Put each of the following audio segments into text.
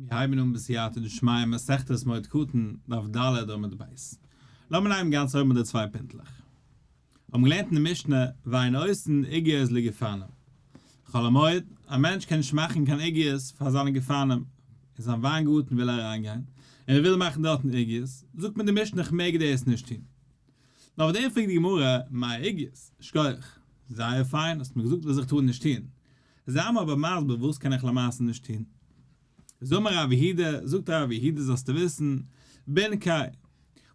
מיר הייבן אן בסייעתא דשמיא מסכת מועד קטן, דף ד' עמוד ב'. לאמיר הייבן גאנץ אויבן מיט די צוויי פינטלעך. האבן געלערנט אין די משנה, ואין עושין עוגיות לגפנים. חול המועד, א מענטש קען נישט מאכן קיין עוגיות פאר זיינע גפנים, אין זיין וויינגארטן וויל ער אריינגיין, און ער וויל מאכן דארטן עוגיות, זאגט מיר די משנה איך מעג דאס נישט טון. נאר אויף דעם פרעגט די גמרא, מאי עוגיות? שכוח. זייער פיין, האסט מיר געזאגט וואס איך טאר נישט טון. זיי מיר אבער מסביר וואס קען איך למעשה נישט טון. זאמר רב יהודה, זאגט רב יהודה זאלסטו וויסן, בנקי,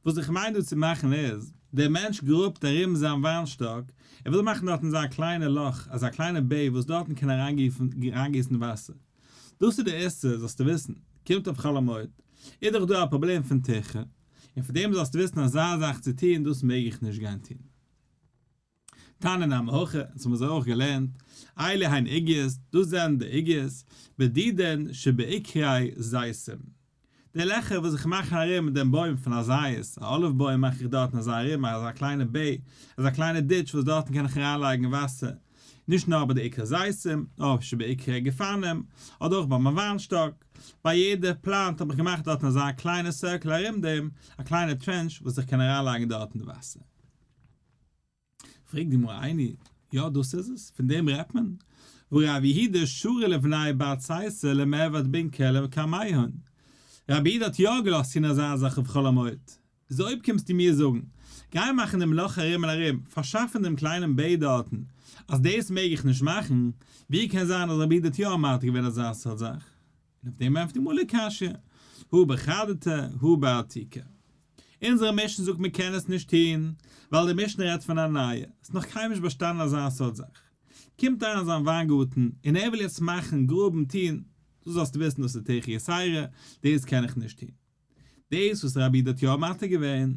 וואס איך מיין דא צו מאכן איז, דער מענטש גראבט ארום זיין וויינשטאק, ער וויל מאכן דארטן אזא קליינע לאך, אזא קליינע בעי וואס דארטן קען ער אריינגיסן וואסער. דאס איז די איסור, זאלסטו וויסן, קומט אויף חול המועד, איז דאך דא א פראבלעם פון טירחא, און פאר דעם זאלסטו וויסן אזא זאך צו טון, דאס מעג איך נישט גיין טון. תניא נמי הכי, אונז האבן אזוי אויך געלערנט, אלו הן עוגיות, דאס זענען די עוגיות, בדידין שבעיקרי זיתים. די לעכער וואס איך מאך ארום דעם בוים פון א זית, א אליוו בוים מאך איך דארטן אזא ארום אזא קליינע בעי, אזא קליינע ditch וואס דארטן קען איך אריינלייגן וואסער, נישט נאר ביי די עיקרי זיתים, נאר שבעיקרי גפנים, אדער אויך ביי מיין וויינשטאק, ביי יעדע plant האב איך געמאכט דארטן אזא קליינע circle ארום דעם, א קליינע trench וואס איך קען אריינלייגן דארטן די וואסער. פרעגט די גמרא איני, יא דאס איז עס? פון דעם רעדט מען? והא רב יהודה שרא לבני בר צייתא למעבד בנקא לקמיהון. רבי יהודה האט יא געלאזט טון אזא זאך אויף חול המועד. איז אויב קומסטו מיר זאגן, גיי מאכן דעם לאך ארום און ארום, פארשאפן דעם קליינעם בעי דארטן, אז דאס מעג איך נישט מאכן, ווי קען זיין אז רבי יהודה האט יא מתיר געווען אזא סארט זאך? און אויף דעם ענטפערט די גמרא לא קשיא, הא בחדתא הא בעתיקא. אונזערע משנה זאגט מען קען עס נישט טון, ווייל די משנה רעדט פון א נייע, ס'איז נאך קיינמאל נישט באשטאנען אזא סארט זאך. קומט אריין זיין וויינגארטן און ער וויל יעצט מאכן, גראבן, טון, דאס זאלסטו וויסן דאס איז טירחא יתירה, דאס קען איך נישט טון. דאס וואס רבי יהודה האט יא מתיר געווען,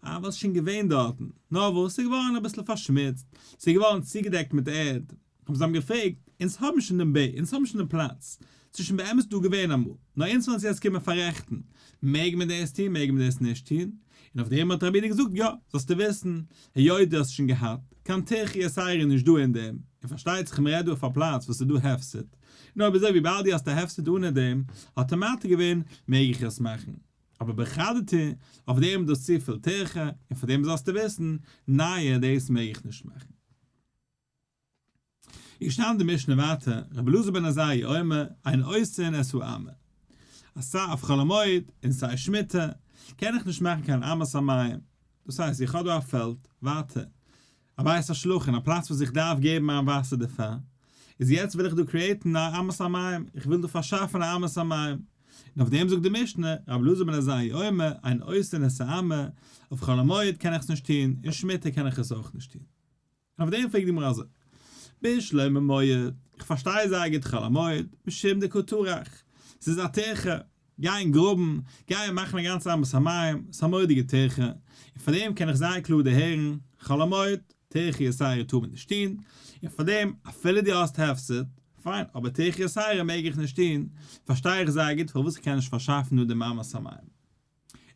אה, ווייל ס'איז שוין געווען דארטן, נאר וואס, ס'איז געווארן אביסל פארשמוצט, ס'איז געווארן צוגעדעקט מיט ערד, האבן זיי אים געפרעגט, אונז האבן שוין דעם בעי, אונז האבן שוין דעם פלאץ, ס'איז שוין באמת דא געווען אמאל, נאר אונז ווילן עס יעצט קומען פאררעכטן, מעג מען דאס טון, מעג מען דאס נישט טון? און אויף דעם האט רבי יהודה געזאגט, יא, זאלסטו וויסן, היות דו האסט שוין געהאט, קיין טירחא יתירה איז נישט דא אין דעם, און פארשטייט זיך מ'רעדט דא אויף א פלאץ וואס ס'איז דא הפסד, און אויב אזוי וויבאלד דו האסט א הפסד אנע דעם, האט ער מתיר געווען, מעג איך עס מאכן. אבער בחדתי, אויף דעם איז דאס צופיל טירחא, און פאר דעם זאלסטו וויסן, נייע, דאס מעג איך נישט מאכן. איז געשטאנען די משנה ווייטער, רבי אלעזר בן עזריה אומר, אין עושין את האמה. אז סיי אויף חול המועד און סיי שמיטה, קען איך נישט מאכן קיין אמת המים. דאס הייסט, איך האב דא א פעלד, ווייטער, א בית השלחין, א פלאץ וואס איך דארף געבן מיין וואסער דערפאר, איז יעצט וויל איך דא create ן א אמת המים, איך וויל דא פארשאפן א אמת המים. און אויף דעם זאגט די משנה, רבי אלעזר בן עזריה אומר, אין עושין את האמה, אויף חול המועד קען איך עס נישט טון, און שמיטה קען איך עס אויך נישט טון. און אויף דעם פרעגט די גמרא אזוי, בשלמא מועד, איך פארשטיי זייער גוט חול המועד, משום דקא טרח, ס'איז א טירחא, גיין גראבן, גיין מאכן א גאנצע אמת המים, ס'איז א מורא'דיגע טירחא, און פאר דעם קען איך זייער קלאר דערהערן, חול המועד, טירחא יתירה טאר מען נישט טון, און פאר דעם, אפילו דו האסט הפסד, פיין, אבער טירחא יתירה מעג איך נישט טון, פארשטיי איך זייער גוט פארוואס איך קען נישט פארשאפן דא דעם אמת המים.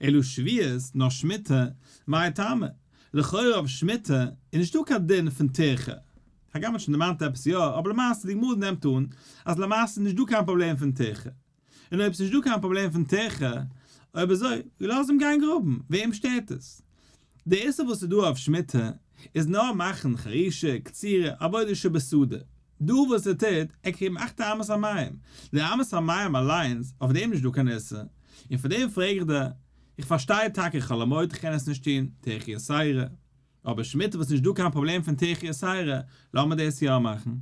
אלא שביעית, נאר שמיטה, מאי טעמא? לכאורה אויף שמיטה איז נישטא קיין דין פון טירחא. הגם מ'האט שוין דערמאנט עפעס יא, אבער למעשה די גמרא נעמט אן אז למעשה איז נישטא קיין פראבלעם פון טירחא. און אויב ס'נישטא קיין פראבלעם פון טירחא, אויב אזוי, לאז אים גיין גראבן, וועם שטערט עס? די איסור וואס איז דא אויף שמיטה איז נאר מאכן חרישה, קצירה, עבודה שבשדה. דא וואס ער טוט, ער קריגט מאכט א אמת המים. די אמת המים אליינס, אויף דעם נישט דא קיין איסור. און פאר דעם פרעג איך דיר, איך פארשטיי טאקע חול המועד איך קען עס נישט טון, טירחא יתירה. אבער שמיטה וואס נישט דא קיין פראבלעם פון טירחא יתירה, לאמיר דאס יא מאכן. און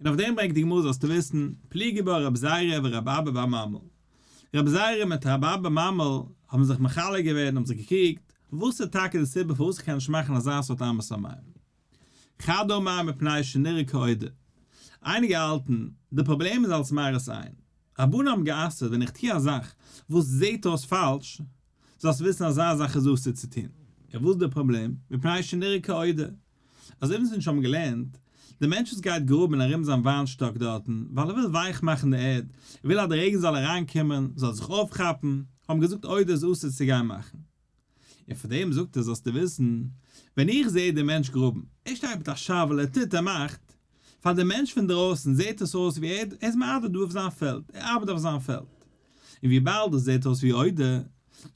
אויף דעם ברענגט די גמרא זאלסטו וויסן, פליגי בה רב זירא ורב אבא בר ממל. רב זירא מיט רב אבא ממל האבן זיך מחלק געווען און האבן זיך געקריגט, וואס איז טאקע די סיבה פארוואס איך קען נישט מאכן אזא סארט אמת המים. חד אמר מפני שנראה כעודה. אייניגע האלטן, די פראבלעם איז אלס מראית עין. רבנן האבן גע'אסר'ט ווען איך טוה א זאך וואס זעהט אויס פאלש, זאלסט וויסן אזא זאך איז אסור צו טון. און וואס איז די פראבלעם? מפני שנראה כעודה. אזוי ווי אונז האבן געלערנט, דער מענטש וואס גייט גראבן ארום זיין וויינשטאק דארטן, ווייל ער וויל ווייך מאכן די ערד, ער וויל אז די רעגן זאל אריינקומען, זאל זיך אויפכאפן, האבן געזאגט עודה איז אסור צו גיין מאכן. און פאר דעם זאגט ער זאלסטו וויסן, ווען איך זע דעם מענטש גראבן, ער שטייט מיט א shovel, ער טוט, ער מאכט, פאר דעם מענטש פון דרויסן זעט עס אויס ווי ער איז מעדה דא אויף זיין פעלד, ער ארבעט אויף זיין פעלד. און וויבאלד דאס זעט אויס ווי עודה,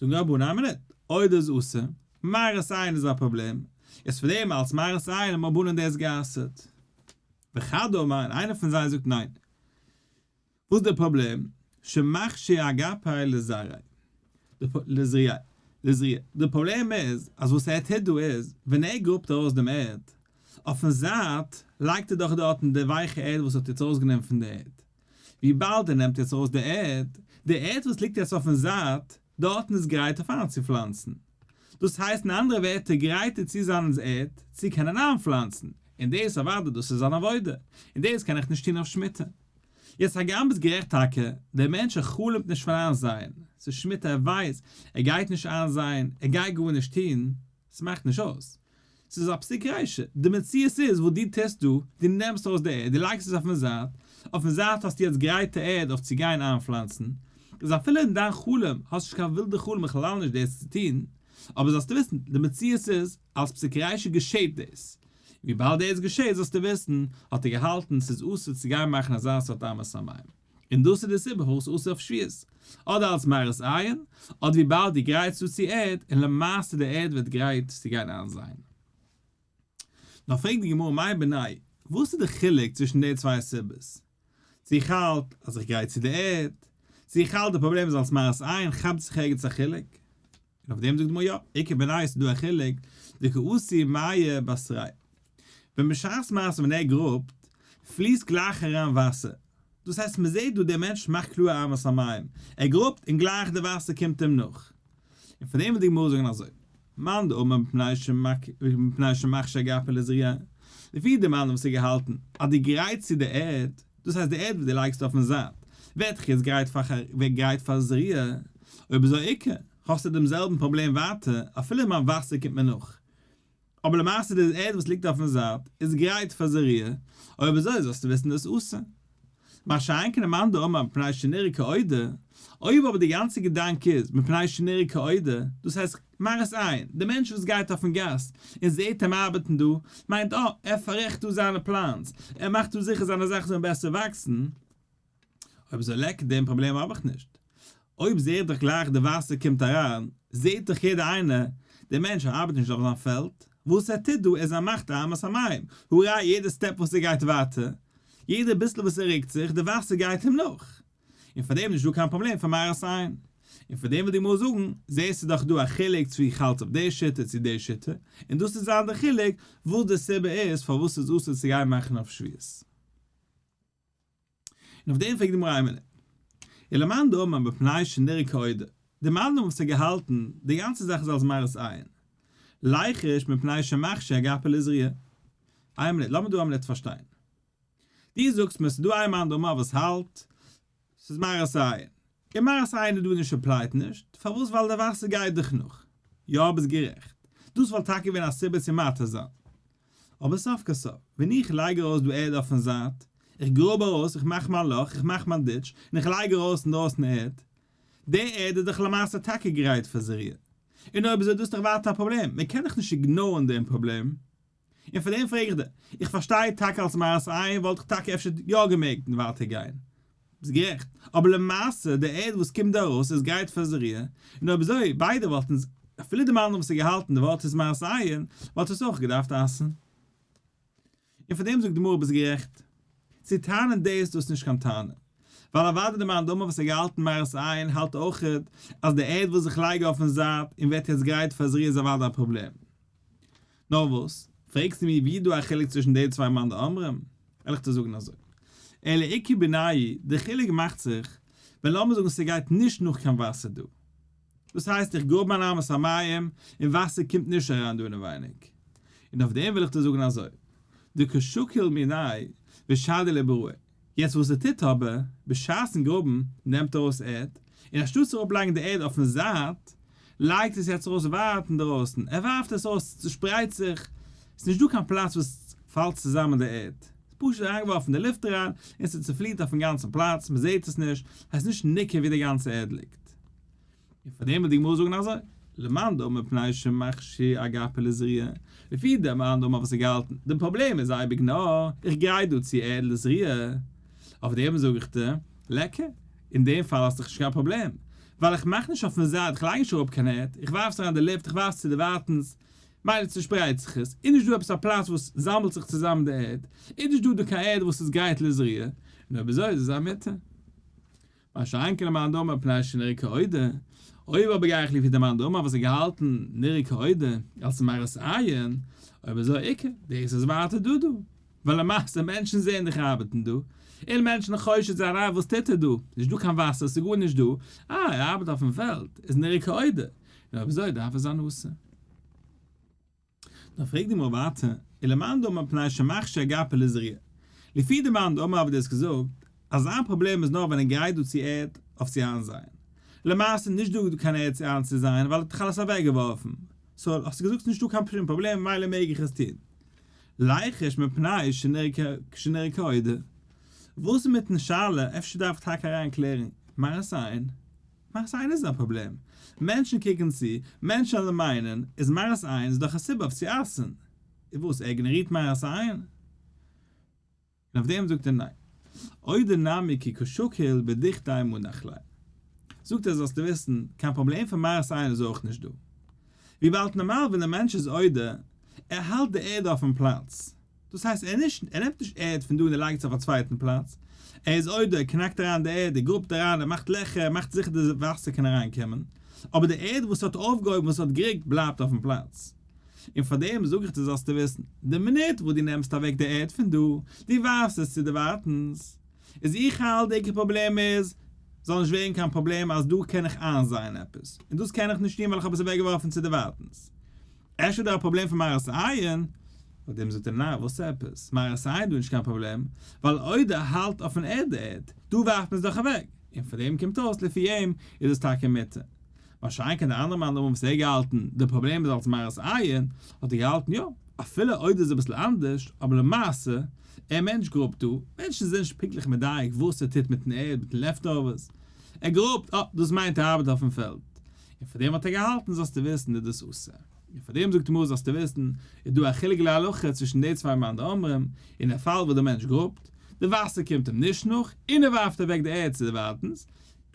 זאגן רבנן איין מינוט, עודה איז אסור, מראית עין איז א פראבלעם, איז פאר דעם אלס מראית עין האבן רבנן דאס גע'אסר'ט. וחד אמר, און איינער פון זיי זאגט ניין. וואס איז דער פראבלעם? שמכשיר אגפיה לזרעיה. לזריעה. לזריעה. דער פראבלעם איז אז וואס ער טוט דא איז, ווען ער גראבט ארויס דעם ערד, אויפן זייט לייגט ער דאך דארטן די ווייכע ערד וואס ער האט יעצט ארויסגענומען פון די ערד. וויבאלד ער נעמט יעצט ארויס די ערד, די ערד וואס ליגט יעצט אויפן זייט דארטן איז גרייט אויף איינצופלאנצן. דאס הייסט אין אנדערע ווערטער גרייט ער צו זיין ערד צו קענען איינפלאנצן, און דאס אוודאי דאס איז זיין עבודה, און דאס קען איך נישט טון אויף שמיטה. יעצט הגם ביסט גערעכט טאקע, דער מענטש ער חלומ'ט נישט פון איינזייען, ס'איז שמיטה ער ווייסט ער גייט נישט איינזייען, ער גייט גארנישט טון, ס'מאכט נישט אויס. ס'איז א פסיק רישא. די מציאות איז וואס דו טוסט דא, דו נעמסט ארויס די ערד, דו לייגסט עס אויפן זייט, אויפן זייט האסטו יעצט גרייטע ערד אויף צו גיין איינפלאנצן, איז אפילו אין דיין חלום, האסט נישט קיין ווילדע חלום בכלל נישט דאס צו טון, אבער זאלסטו וויסן, די מציאות איז, אלס פסיק רישא געשעט דאס. וויבאלד דאס געשעט זאלסטו וויסן, האט ער געהאלטן ס'איז אסור צו גיין מאכן אזא סארט אמת המים. און דאס איז די סיבה פארוואס אסור אויף שביעית, אדער אלס מראית עין, אדער וויבאלד דו גרייטסט צו צו ערד, און למעשה די ערד ווערט גרייט צו גיין איינזייען. נאר פרעגט די גמרא מאי בינייהו, וואס איז די חילוק צווישן די צוויי סיבות? צו איך האלט אז איך גרייט צו די ערד, צו איך האלט די פראבלעם איז אלס מראית עין, כאפט זיך ערגעץ א חילוק? און אויף דעם זאגט די גמרא יא, איכא בינייהו ס'איז דא א חילוק, דקאתי מיא בתריה. ווען בשעת מעשה ווען ער גראבט, פליסט גלייך אריין וואסער, דאס הייסט מען זעט דא דער מענטש מאכט קלאר אמת המים, ער גראבט און גלייך די וואסער קומט אים נאך. און פאר דעם וויל די גמרא זאגן אזוי, מאן דאמר מפני שמכשיר אגפיה לזריעה, לפי די מאן וואס האט געהאלטן אז דו גרייטסט צו די ערד, דאס הייסט די ערד וואס דו לייגסט אויפן זייט, ווערט דאך יעצט גרייט פאר ווערט גרייט פאר זריעה, אויב אזוי איכא, האסטו דעם זעלבן פראבלעם ווייטער, אפילו מיין וואסער קומט מיר נאך. אבער למעשה די ערד וואס ליגט אויפן זייט איז גרייט פאר זריעה, אויב אזוי זאלסטו וויסן דאס אסור. מה שאין כן למאן דאמר מפני שנראה כעודה, אויב אבער די גאנצע געדאנק איז מפני שנראה כעודה, דאס הייסט מראית עין, די מענטש וואס גייט אויפן גאס און זעהט אים ארבעטן דא, מיינט אה, ער פאררעכט דא זיינע plants, ער מאכט דא זיכער זיינע זאכן זאלן בעסער וואקסן, אויב אזוי ליכא דעם פראבלעם האב איך נישט. אויב זעה איך דאך גלייך די וואסער קומט אריין, זעהט דאך יעדער איינער, דער מענטש ארבעט נישט אויף זיין פעלד, וואס ער טוט דא איז ער מאכט א אמת המים, הא ראי' יעדע step וואס ער גייט ווייטער, יעדע ביסל וואס ער רוקט זיך, די וואסער גייט אים נאך. און פאר דעם איז נישט דא קיין פראבלעם פון מראית עין. און פאר דעם וויל די גמרא זאגן, זעהסטו דאך דא א חילוק צו איך האלט אויף די שיטה צו די שיטה, און דאס איז זיין די חילוק וואס די סיבה איז פארוואס ס'איז אסור צו גיין מאכן אויף שביעית. און אויף דעם פרעגט די גמרא איין מינוט. ולמאן דאמר מפני שנראה כעודה, די מאן דאמר וואס האט געהאלטן די גאנצע זאך איז אלס מראית עין, ליחוש מפני שמכשיר אגפיה לזריעה. איין מינוט, לאמיר דא א מינוט פארשטיין. דו זאגסט מיר ס'איז דא איין מאן דאמר וואס האלט ס'איז מראית עין, און מראית עין איז דא נישט apply ט נישט, פארוואס ווייל די וואסער גייט דיך נאך. יא ביסט גערעכט, דאס וואלט טאקע געווען א סיבה צו מתיר זיין. אבער סוף כל סוף, ווען איך לייג ארויס דא ערד אויפן זייט, איך גראב ארויס, איך מאך מיין לאך, איך מאך מיין ditch, און איך לייג ארויס אינדרויסן ערד, די ערד איז דאך למעשה טאקע גרייט פאר זריעה. און אויב אזוי דאס איז דאך ווייטער א פראבלעם, מען קען דאך נישט ignore ן דעם פראבלעם. און פאר דעם פרעג איך דיר, איך פארשטיי טאקע אלס מראית עין וואלט איך טאקע אפשר יא געמעגט ווייטער גיין, ביסט גערעכט, אבער למעשה די ערד וואס קומט דא ארויס איז גרייט פאר זריעה, און אויב אזוי ביידע וואלטן אפילו די מאן וואס האט געהאלטן די ווארט איז מראית עין וואלט עס אויך געדארפט אסר'ן. און פאר דעם זאגט די גמרא ביסט גערעכט צו טענה'ן דאס, דאס איז נישט קיין טענה, ווייל אוודאי די מאן דאמר וואס האט געהאלטן מראית עין האלט אויכעט אז די ערד וואס איך לייג אויפן זייט און ווערט יעצט גרייט פאר זריעה איז אוודאי א פראבלעם. נאר וואס, פרעגסטו מיר ווי איז דא א חילוק צווישן די צוויי מאן דאמרים? וועל איך דיר זאגן אזוי, אלא איכא בינייהו, די חילוק מאכט זיך ווען לאמיר זאגן ס'גייט נישט נאך קיין וואסער דא, דאס הייסט איך גראב מיין אמת המים און וואסער קומט נישט אריין דא אינעווייניג, און אויף דעם וויל איך דיר זאגן אזוי, דקא שקיל מיניה ושדי לבראי, יעצט וואס ער טוט אבער, בשעת'ן גראבן נעמט ער ארויס ערד, און אנשטאט צו אראפלייגן די ערד אויפן זייט, לייגט עס יעצט ארויס ווייט אינדערויסן, ער ווארפט עס אויס, ס'צושפרייט זיך, ס'איז נישט דא קיין פלאץ וואס פאלט צוזאמען די ערד, ס'איז פשוט אריינגעווארפן אין די לופט אריין, און ס'צופליעט אויפן גאנצן פלאץ, מ'זעט עס נישט, ס'איז נישט ניכר ווי די גאנצע ערד ליגט. און פאר דעם וויל די גמרא זאגן אזוי. למאן דאמר מפני שמכשיר אגפו לזריעה, לפי דער מאן דאמר וואס האט געהאלטן, די פראבלעם איז אייביג נאר, איך גרייט דא צו ערד לזריעה, אויף דעם זאג איך דיר, ליכא, אין דעם פאל האסטו נישט קיין פראבלעם, ווייל איך מאך נישט אויפן זייט, איך לייג נישט אראפ קיין ערד, איך ווארף עס אריין אין די לופט, איך ווארף עס צו דערווייטענס, מילא צושפרייט זיך עס, איז נישט דא עפעס א פלאץ וואס זאמלט זיך צוזאמען די ערד, איז נישט דא דא קיין ערד וואס איז גרייט לזריעה, און אויב אזוי איז עס א מותר. מה שאין כן למאן דאמר מפני שנראה כעודה, אויב אבער גיי איך לפי די מאן דאמר וואס האט געהאלטן נראה כעודה אלס מראית עין, אויב אזוי איכא, דאס איז ווייטער דא דא, ווייל למעשה מענטשן זעען דיך ארבעטן דא, און מענטשן חושד זיין אה וואס טוט ער דא, נישט דא קיין וואסער ס'איז גארנישט דא, אה ער ארבעט אויפן פעלד, איז נראה כעודה, און אויב אזוי דארף עס זיין אסור. נאר פרעגט די גמרא ווייטער, ולמאן דאמר מפני שמכשיר אגפו לזריעה, לפי די מאן דאמר האט דאס געזאגט אז זיין פראבלעם איז נאר ווען ער גרייט דא צו ערד אויף צו איינזייען, למעשה איז נישט דא קיין ערד צו איינצוזייען ווייל ער האט דאך אלעס אוועקגעווארפן, so האסטו געזאגט ס'איז נישט דא קיין שום פראבלעם ממילא מעג איך עס טון. ליחוש מפני שנראה כעודה. וואס איז מיטן שאלה, אפשר דארף איך טאקע אריין קלערן, מראית עין? מראית עין איז א פראבלעם. מענטשן קוקן צו, מענטשן וועלן מיינען, איז מראית עין איז דאך א סיבה אויף צו אסר'ן. איז וואס, ער איגנארירט מראית עין? און אויף דעם זאגט ער ניין. עודה נמי כי קא שקיל בדוכתיה מנח ליה. זאגט ער זאלסטו וויסן, קיין פראבלעם פון מראית עין איז אויך נישט דא. וויבאלד נארמאל ווען דער מענטש איז עודה, ער האלט די ערד אויפן פלאץ. דאס הייסט ער נישט ער נעמט נישט ערד פון דא און ער לייגט עס אויף א צווייטן פלאץ, ער איז עודה, ער קנאקט אריין די ערד, ער גראבט אריין, ער מאכט לעכער, ער מאכט זיכער די וואסער קען אריין קומען, אבער די ערד וואס האט אויפגעהויבן וואס האט גערוקט בלייבט אויפן פלאץ. און פאר דעם זאג איך דיר זאלסטו וויסן, די מינוט וואס דו נעמסט אוועק די ערד פון דא, דו ווארפסט עס צו דערווייטנס, איז איך האלט די עיקר פראבלעם איז, זאל נישט ווערן קיין פראבלעם אז דא קען איך איינזייען עפעס, און דאס קען איך נישט טון ווייל איך האב עס אוועקגעווארפן צו דערווייטנס. אפשר איז דא א פראבלעם פון מראית עין? אויף דעם זאגט ער ניין וואס עפעס, מראית עין איז דא נישט קיין פראבלעם, ווייל עודה האלט אויפן ערד ערד, דא ווארפט מען עס דאך אוועק, און פון דעם קומט אויס לפי אים איז עס טאקע מותר. מה שאין כן די אנדערע מאן דאמר וואס ער געהאלטן די פראבלעם איז אלס מראית עין, האט ער געהאלטן יא, אפילו עודה איז אביסל אנדערש, אבער למעשה, ער מענטש גראבט דא, מענטשן זענען נישט פונקטליך מדייק וואס ער טוט מיטן ערד מיטן leftovers, ער גראבט, אה, דאס מיינט ער ארבעט אויפן פעלד. און פאר דעם האט ער געהאלטן זאלסטו וויסן איז דאס אסור. און פאר דעם זאגט די גמרא זאלסטו וויסן איז דא א חילוק להלכה צווישן די צוויי מאן דאמרים, אין א פאל וואס דער מענטש גראבט, די וואסער קומט אים נישט נאך, און ער ווארפט אוועק די ערד צו דערווייטנס,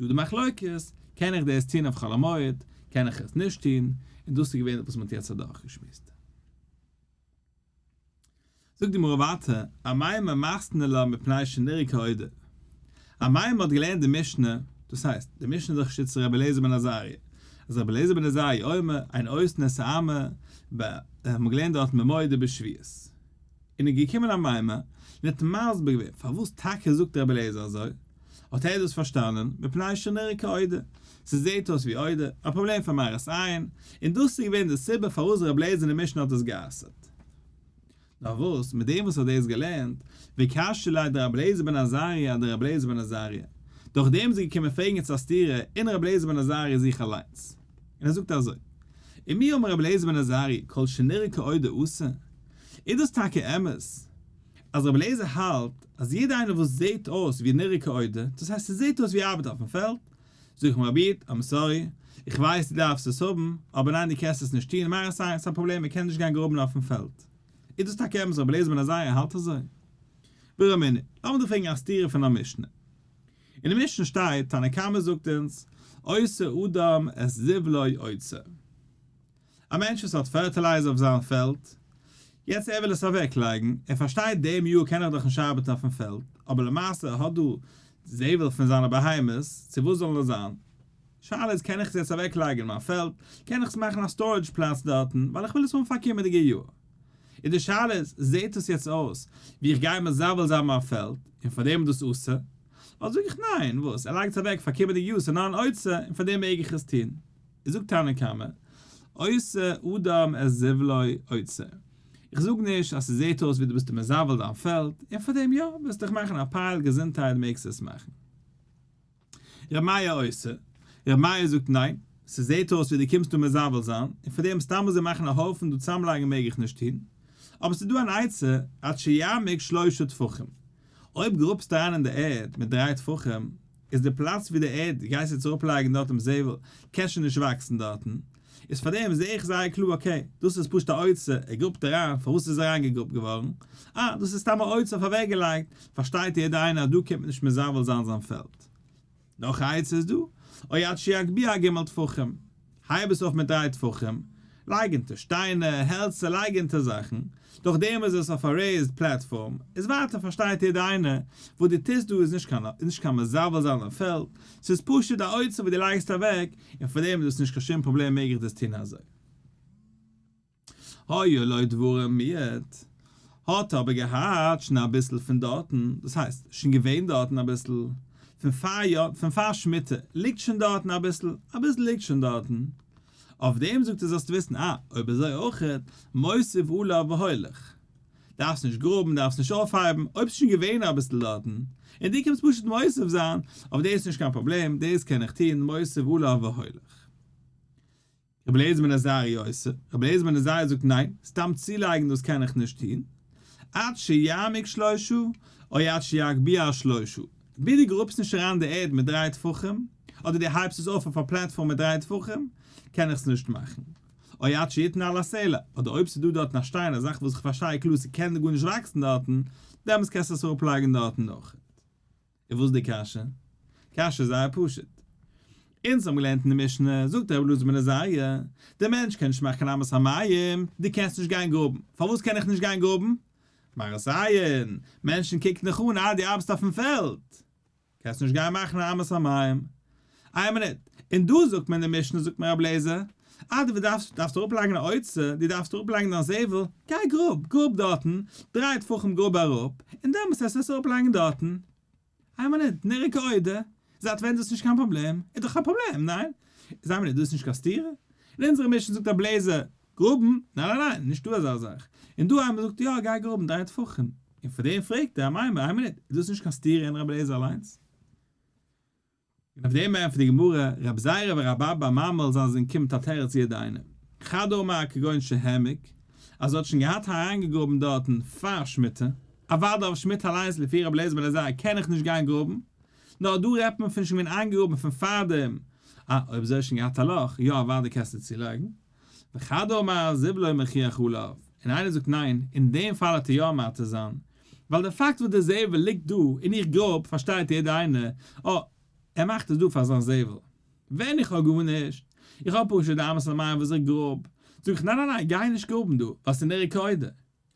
דא די מחלוקת, קען איך דאס טון אויף חול המועד, קען איך עס נישט טון, און דאס איז געווען וואס מען האט יעצט אדורכגעשמועסט. זאגט די גמרא ווייטער, אמימר מתני לה מפני שנראה כעודה. אמימר האט געלערנט די משנה, דאס הייסט, די משנה איז דאך שיטת רבי אליעזר בן עזריה, אז רבי אליעזר בן עזריה אומר, אין עושין את האמה, האט מען געלערנט דארט במועד ובשביעית. און איז געקומען אמימר און האט מסביר געווען פארוואס טאקע זאגט רבי אליעזר אזוי, האט ער דאס פארשטאנען, מפני שנראה כעודה, ס'זעהט אויס ווי עודה, א פראבלעם פון מראית עין, און דאס איז געווען די סיבה פארוואס רבי אליעזר אין די משנה האט עס גע'אסר'ט. נאר וואס, מיט דעם וואס האט דאס געלערנט, וקשיא ליה דרבי אליעזר בן עזריה אדרבי אליעזר בן עזריה, דורך דעם איז ער געקומען פרעגן יעצט א סתירה אין רבי אליעזר בן עזריה זיך אליינס. און ער זאגט אזוי, ומי אמר רבי אליעזר בן עזריה כל שנראה כעודה אסור? איז דאס טאקע אמת אז רבי אליעזר האלט אז יעדער איינער וואס זעהט אויס ווי נראה כעודה, דאס הייסט ס'זעהט אויס ווי ער ארבעט אויפן פעלד, זאג איך רבי איד, I'm sorry, איך ווייס דו דארפסט עס האבן, אבער ניין דו קענסט עס נישט טון, מאך עס איין, ס'איז א פראבלעם מען קען נישט גיין גראבן אויפן פעלד. איז דאס טאקע אמת רבי אליעזר בן עזריה האלט אזוי? ורמינהי, לאמיר דיר פרעגן א סתירה פון א משנה. אין די משנה שטייט, תנא קמא זאגט אונז, עושה אדם את זבלו אוצר. א מענטש וואס האט fertilizer אויף זיין פעלד, יעצט ער וויל עס אוועק לייגן, ער פארשטייט דעם יאר קען איך דאך נישט ארבעטן אויפן פעלד, אבער למעשה ער האט דא זבל פון זיינע בהמות, צו וואס זאל עס זיין? שאלה איז קען איך עס יעצט אוועק לייגן אין מיין פעלד, קען איך עס מאכן א storage פלאץ דארטן, ווייל איך וויל עס האבן פאר קומענדיגע יאר. און די שאלה איז, זעט עס יעצט אויס ווי איך גיי מזבל זיין מיין פעלד, און פאר דעם איז דאס אסור? אדער זאג איך ניין, וואס, ער לייגט עס אוועק פאר קומענדיגע יאר, ס'איז נאר אן אוצר, און פאר דעם מעג איך עס טון. איז זאגט תנא קמא, עושה אדם את זבלו אוצר. איך זאג נישט אז ס'זעט אויס ווי דו ביסט מזבל דיין פעלד, און פאר דעם יא, וועסט דיך מאכן א pile, געזונטהייט מעגסטו עס מאכן. ר' מאיר עושה, ר' מאיר זאגט ניין, ס'זעט אויס ווי דו קומסט דא מזבל זיין, און פאר דעם סתם אזוי מאכן א הויפן דא צאמלייגן מעג איך נישט טון. אבער ס'איז דא אן עצה, עד שיעמיק שלושה טפחים. אויב גראבסטו אריין אין די ערד מיט דריי טפחים, איז די פלאץ ווי די ערד גייסטו צו אראפלייגן דארט דעם זבל, קען שוין נישט וואקסן דארטן. איז פאר דעם זעה איך זייער קלאר okay, דאס איז פשוט א אוצר, ער גראבט אריין, פארוואס איז אריינגעגראבט געווארן? אה, דאס איז סתם א אוצר אויף אוועקגעלייגט, פארשטייט יעדער איינער אז דא קומט מען נישט מזבל זיין זיין פעלד. נאך א עצה איז דא, או עד שיגביה ג' טפחים, הייב עס אויף מיט דריי טפחים, לייג אונטער שטיינער, העלצער, לייג אונטער זאכן, דורך דעם איז עס אויף א raised platform, איז ווייטער פארשטייט יעדער איינער, וואס דו טוסט דא איז נישט קיין נישט קיין מזבל זיין א פעלד, ס'איז פשוט א אוצר וואס דו לייגסט אוועק, און פאר דעם איז דאס נישט קיין שום פראבלעם מעג איך דאס טון אזוי. היה לו דברים מועט, האט אבער געהאט שוין אביסל פון דארטן, דאס הייסט, שוין געווען דארטן אביסל, פון פאר יא, פון פאר שמיטה, ליגט שוין דארטן אביסל, אביסל ליגט שוין דארטן. אויף דעם זאגט ער זאלסטו וויסן, אה, אויב אזוי אויכעט, מוסיף עליו והולך. דארפסט נישט גראבן, דארפסט נישט אויפהייבן, אויב ס'איז שוין געווען אביסל דארטן, און דו קומסט פשוט מוסיף זיין, אויף דאס איז נישט קיין פראבלעם, דאס קען איך טון, מוסיף עליו והולך. רבי אליעזר בן עזריה אוסר, רבי אליעזר בן עזריה זאגט ניין, סתם צולייגן דאס קען איך נישט טון, עד שיעמיק שלושה, או עד שיגביה שלושה, ביז דו גראבסט נישט אריין די ערד מיט דריי טפחים, אדער דו הייבסט עס אויף אויף א platform מיט דריי טפחים, קען איך עס נישט מאכן. או עד שיתן על הסלע, אדער אויב ס'איז דא דארטן א שטיין, א זאך וואס איך פארשטיי קלאר ס'קען גארנישט וואקסן דארטן, דעמאלטס קענסטו עס אראפלייגן דארטן אויך. און וואס איז די קשיא? קשיא איז זייער פשוט. אונז האבן געלערנט אין די משנה, זאגט רבי אלעזר בן עזריה, דער מענטש קען נישט מאכן אמת המים, דו קענסט נישט גיין גראבן. פארוואס קען איך נישט גיין גראבן? מראית עין, מענטשן קוקן דיך אן, אה, דו ארבעסט אויפן פעלד. קענסט נישט גיין מאכן א אמת המים. איין מינוט, און דא זאגט מען אין די משנה זאגט מיר רבי אליעזר, אה דו דארפסט דארפסט אראפלייגן א אוצר, דו דארפסט אראפלייגן דיין זבל, גיי גראב, גראב דארטן, דריי טפחים גראב אראפ, און דעמאלטס וועסטו עס אראפלייגן דארטן. איין מינוט, נראה כעודה, זייט ווען איז דאס נישט קיין פראבלעם? איז דאך א פראבלעם, ניין? איז איין מינוט, דאס איז נישט קיין סתירה? אין אונזערע משנה זאגט רבי אליעזר, גראבן? ניין ניין ניין, נישטא אזא זאך. און דא איינער זאגט יא, גיי גראבן דריי טפחים. און פאר דעם פרעגט ער, אמימר, איין מינוט, איז דאס נישט קיין סתירה אין רבי אליעזר אליינס? און אויף דעם ענטפערט די גמרא, רב זירא ורב אבא בר ממל זיין זון קומט א תירוץ יעדע איינער, חד אמר כגון שהעמיק, אז ער האט שוין געהאט אריינגעגראבן דארטן פאר שמיטה, אוודאי אויף שמיטה אליינס לפי רבי אליעזר בן עזריה קען איך נישט גיין גראבן, נאר דא רעדט מען פון שוין געווען איינגעגראבן פון פארדעם, אה, אויב אזוי האסט שוין געהאט א לאך, יא אוודאי קענסטו צולייגן. וחד אמר זבלו מוכיח עליו, און איינער זאגט ניין, אין דעם פאל האט ער יא מתיר זיין, ווייל די פאקט וואס די זבל ליגט דא און איך גראב פארשטייט יעדער איינער, אה, ער מאכט עס דא פאר זיין זבל. ווען איך האב גארנישט, איך האב פשוט די אמת המים וואס איך גראב, זאג איך ניין ניין ניין גיי נישט גראבן דא, ווייל ס'איז נראה כעודה.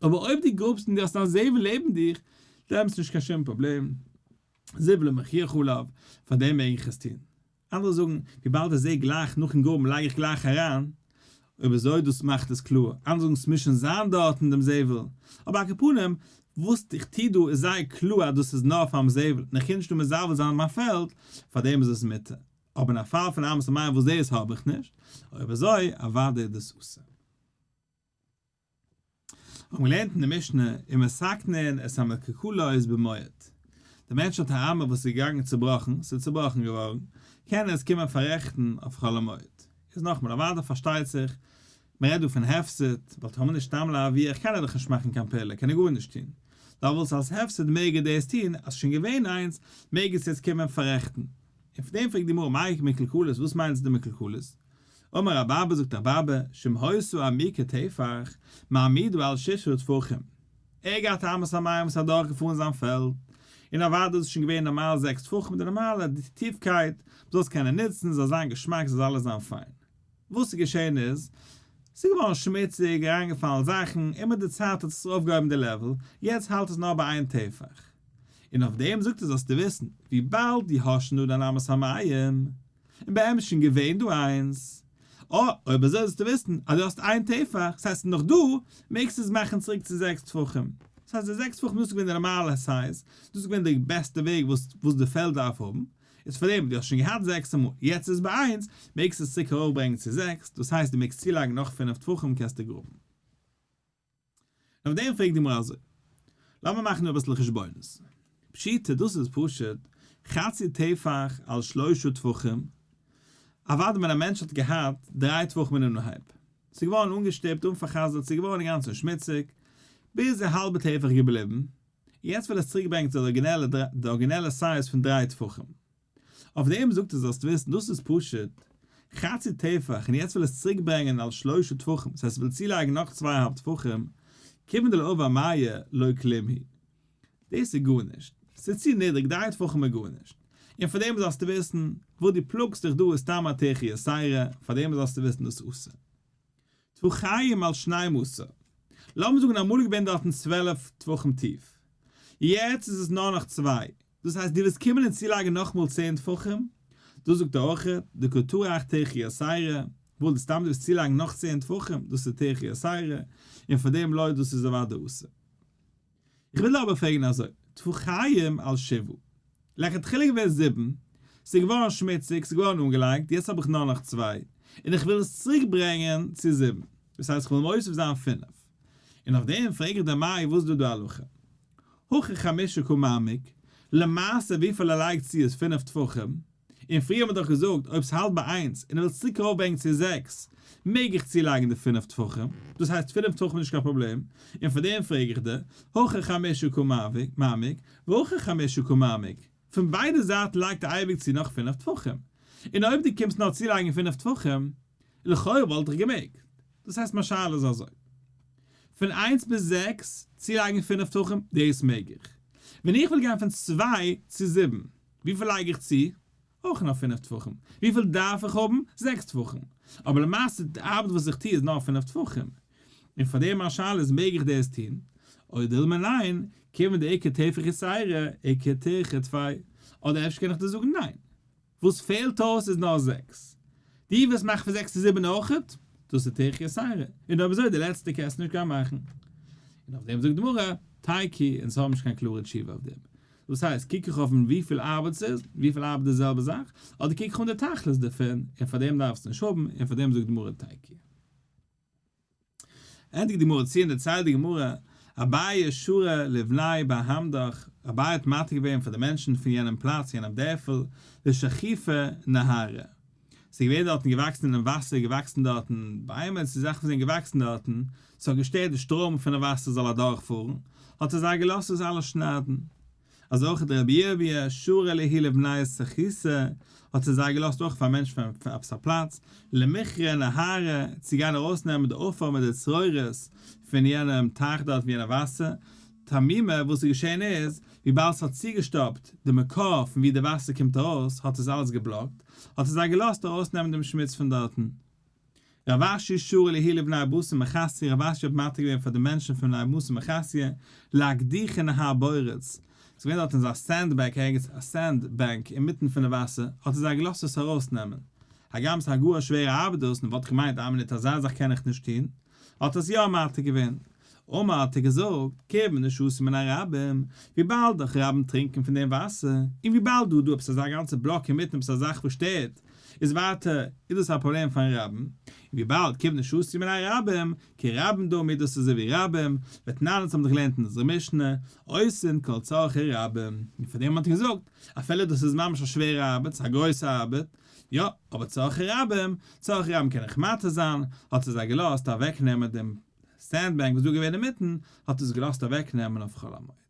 אבער אויב דו גראבסט און דו האסט דיין זבל לעבן דיך, דעמאלטס נישט קיין שום פראבלעם, זבלו מוכיח עליו, פאר דעם מעג איך עס טון. אנדערע זאגן, וויבאלד איך זעה גלייך נאכן גראבן לייג איך גלייך אריין, אויב אזוי דאס מאכט עס קלאר, אנדערע זאגן ס'מוז שוין זיין דארט אין דעם זבל, אבער על כל פנים, וואס איך טו דא איז זייער קלאר אז דאס איז נאר פאר'ן זבל, און איך קען נישט דא מזבל זיין מיין פעלד, פארדעם איז עס מותר. אבער אין א פאל פון אמת המים וואס דאס האב איך נישט, אויב אזוי אוודאי איז דאס אסור. האבן געלערנט אין די משנה, ומתקנין את המקולקלות במועד. דער מענטש האט א אמה וואס איז געגאנגען צובראכן, ס'איז צובראכן געווארן, קען ער עס קומען פאררעכטן אויף חול המועד. איז נאכאמאל, אוודאי פארשטייט זיך, מען רעדט דא פון הפסד, ווייל טאמער נישט סתם להרוויח קען ער דאך נישט מאכן קיין פעולה, קען ער גארנישט טון. דארט וואלט אלס הפסד מעג ער דאס טון, אז ס'איז שוין געווען איינס, מעג עס יעצט קומען פאררעכטן. און פון דעם פרעגט די גמרא מאי מקולקלות, וואס מיינט עס די מקולקלות? אמר רב אבא זאגט רב אבא, שאם היתה עמוקה טפח, מעמידה על ששה טפחים. ער געהאט א אמת המים וואס איז אדורך געפארן זיין פעלד, און אוודאי איז עס שוין געווען נארמאל זעקס טפחים די נארמאלע טיפקייט, מ'זאל עס קענען נוצן, זאל זיין געשמאק, זאל אלעס זיין פיין. וואס איז געשען איז, ס'איז געווארן שמוציג, אריינגעפאלן זאכן, און מיט די צייט האט עס אויפגעהויבן די level, יעצט האלט עס נאר ביי איין טפח. און אויף דעם זאגט ער זאלסטו וויסן, וויבאלד דו האסט שוין דא דיין אמת המים, און באמת שוין געווען דא איינס, אה, אויב אזוי זאלסטו וויסן אז דו האסט איין טפח, ס'הייסט ס'איז נאך דא, מעגסטו עס מאכן צוריק צו זעקס טפחים. ס'הייסט די זעקס טפחים דאס איז געווען די נארמאלע size, דאס איז געווען די בעסטע וועג וואס וואס די פעלד דארף האבן, איז פאר דעם דו האסט שוין געהאט זעקס אמאל, יעצט איז ביי איינס, מעגסטו עס צוריק ארויפברענגען צו זעקס, דאס הייסט דו מעגסט צולייגן נאך פינף טפחים קענסטו גראבן. אויף דעם פרעגט די גמרא אזוי, לאמיר מאכן אביסל חשבונות, פשיטא דאס איז פשוט, חצי טפח על שלושה טפחים, אוודאי ווען א מענטש האט געהאט דריי טפחים אין אנהייב, ס'איז געווארן אנגעשטופט און פאר'חזר'ט, ס'איז געווארן אינגאנצן שמוציג, ביז א האלבע טפח געבליבן, יעצט וויל ער עס צוריק ברענגען צו די אריגינעלע די אריגינעלע size פון דריי טפחים. אויף דעם זאגט ער זאלסט וויסן דאס איז פשוט. חצי טפח און יעצט וויל עס צוריק ברענגען על שלשה טפחים, דאס הייסט וויל צולייגן נאך צוויי אהאלב טפחים, כיוון דלא עבר מיא לא כלום הוא. דאס איז גארנישט, ס'איז צו נידריג, דריי טפחים איז גארנישט. און פאר דעם זאלסטו וויסן, וואס דו פלאגסט דיך דא איז סתם א טירחא יתירה, פאר דעם זאלסטו וויסן דאס איז אסור. טפחיים על שנים עשר. לאמיר זאגן אמאל איז געווען דארטן 12 טפחים טיף. יעצט איז עס נאר נאך צוויי. דאס הייסט דו ווילסט קומען און צולייגן נאכמאל צען טפחים? דאס זאגט ער אויכעט, דקא טרח טירחא יתירה, ווייל סתם דו ווילסט צולייגן נאך צען טפחים, דאס איז טירחא יתירה, און פאר דעם לא דאס איז אוודאי אסור. איך וויל אבער פרעגן אזוי, טפחיים על שבעה, לכתחילה געווען זיבן, ס'איז געווארן שמוציג, ס'איז געווארן אנגעלייגט, יעצט האב איך נאר נאך צוויי, און איך וויל עס צוריק ברענגען צו זיבן, דאס הייסט איך וויל מוסיף זיין פינף. און אויף דעם פרעג איך דיר מאי וואס איז דא די הלכה? הכא חמשה קא מעמיק, למעשה וויפיל ער לייגט צו איז פינף טפחים, און פריער האט מען דאך געזאגט אויב ס'האלט ביי איינס און ער וויל עס צוריק ארויפברענגען צו זעקס מעג איך צולייגן די פינף טפחים, דאס הייסט פינף טפחים איז נישט קיין פראבלעם, און פאר דעם פרעג איך דיר, הכא חמשה קא מעמיק, והכא חמשה קא מעמיק, פון ביידע זייטן לייגט ער אייביג צו נאך פינף טפחים, און אויב דו קומסט נאר צולייגן פינף טפחים, לכאורה וואלט איך געמעגט. דאס הייסט מיין שאלה איז אזוי. פון איינס ביז זעקס צולייגן פינף טפחים, דאס מעג איך. ווען איך וויל גיין פון צוויי צו זיבן, וויפיל לייג איך צו? אויך נאר פינף טפחים. וויפיל דארף איך האבן? זעקס טפחים. אבער למעשה די ארבעט וואס איך טו איז נאר פינף טפחים. און פאר דעם מיין שאלה איז מעג איך דאס טון? או דילמא ניין, כיוון דאיכא טפח יתירא, איכא טירחא טפי. אדער אפשר קען איך דיר זאגן ניין. וואס פעלט אויס איז נאר זעקס. דו ווילסט מאכן פון זעקס צו זיבן אויכעט? דאס איז טירחא יתירא. און אויב אזוי די לעצטע קענסטו נישט גיין מאכן. און אויף דעם זאגט די גמרא, תיקו, אונז האבן נישט קיין קלארע תשובה אויף דעם. דאס הייסט, קוק איך אויף וויפיל ארבעט ס'איז, וויפיל ארבעט די זעלבע זאך, אדער קוק איך אן די תכלית דערפון, און פאר דעם דארפסטו נישט האבן, און פאר דעם זאגט די גמרא תיקו. ענדיגט די גמרא צו און דערציילט די גמרא, אביי שרא לבני בר המדך, אביי האט מתיר געווען פאר די מענטשן פון יענעם פלאץ, יענעם דערפל, לשחופי נהרא. ס'איז געווען דארטן געוואקסן אינעם וואסער, געוואקסן דארטן ביימער, ס'איז זאכן וואס זענען געוואקסן דארטן, ס'האט געשטערט די שטראם פונעם וואסער זאל אדורכפארן, האט ער זיי געלאזט עס אלעס שניידן. אזוי אויך האט רבי ירמי' שרא להו לבני סחיתא, האט ער זיי געלאזט אויך פאר מענטשן פון עפעס א פלאץ, למיכרי נהרא, צו גיין ארויסנעמען די עפר מיט די צרורות פון יענעם טייך דארט פון יענע וואסער, תמימא, וואס איז געשען איז, וויבאלד ס'האט צוגעשטאפט די מקור פון ווי די וואסער קומט ארויס, האט עס אלעס געבלאקט, האט ער זיי געלאזט ארויסנעמען דעם שמוץ פון דארטן. רב אשי שרא להו לבני בתר מחסיא, רב אשי האט מתיר געווען פאר די מענטשן פון בני בתר מחסיא, לאקדוחי נהר בורוץ, ס'איז געווען דארט אזא sand bank ערגעץ, א sand bank אינמיטן פון די וואסער, האט ער זיי געלאזט עס ארויסנעמען. הגם ס'איז א גאר א שווערע ארבעט דאס, און וואלט איך געמיינט איין מינוט אזא זאך קען איך נישט טון, האט ער עס יא מתיר געווען. אמר האט ער געזאגט, כיוון דשתו מיניה רבים, וויבאלד דאך רבים טרינקען פון דעם וואסער, און וויבאלד דא איז דא עפעס אזא גאנצע בלאק אינמיטן עפעס א זאך וואס שטערט, איז ווייטער איז דאס א פראבלעם פארן רבים, און וויבאלד כיוון דשתו מיניה רבים, כרבים דמי דאס איז אזוי ווי רבים, ותנן אונז האבן דאך געלערנט אין אונזערע משנה, עושין כל צרכי רבים, און פאר דעם האט ער געזאגט, אפילו דאס איז ממש א שווערע ארבעט, ס'איז א גרויסע ארבעט, יא, אבער צרכי רבים, צרכי רבים קען איך מתיר זיין, האט ער זיי געלאזט אוועקנעמען דעם sand bank וואס איז דא געווען אינמיטן, האט ער עס געלאזט אוועקנעמען אויף חול המועד.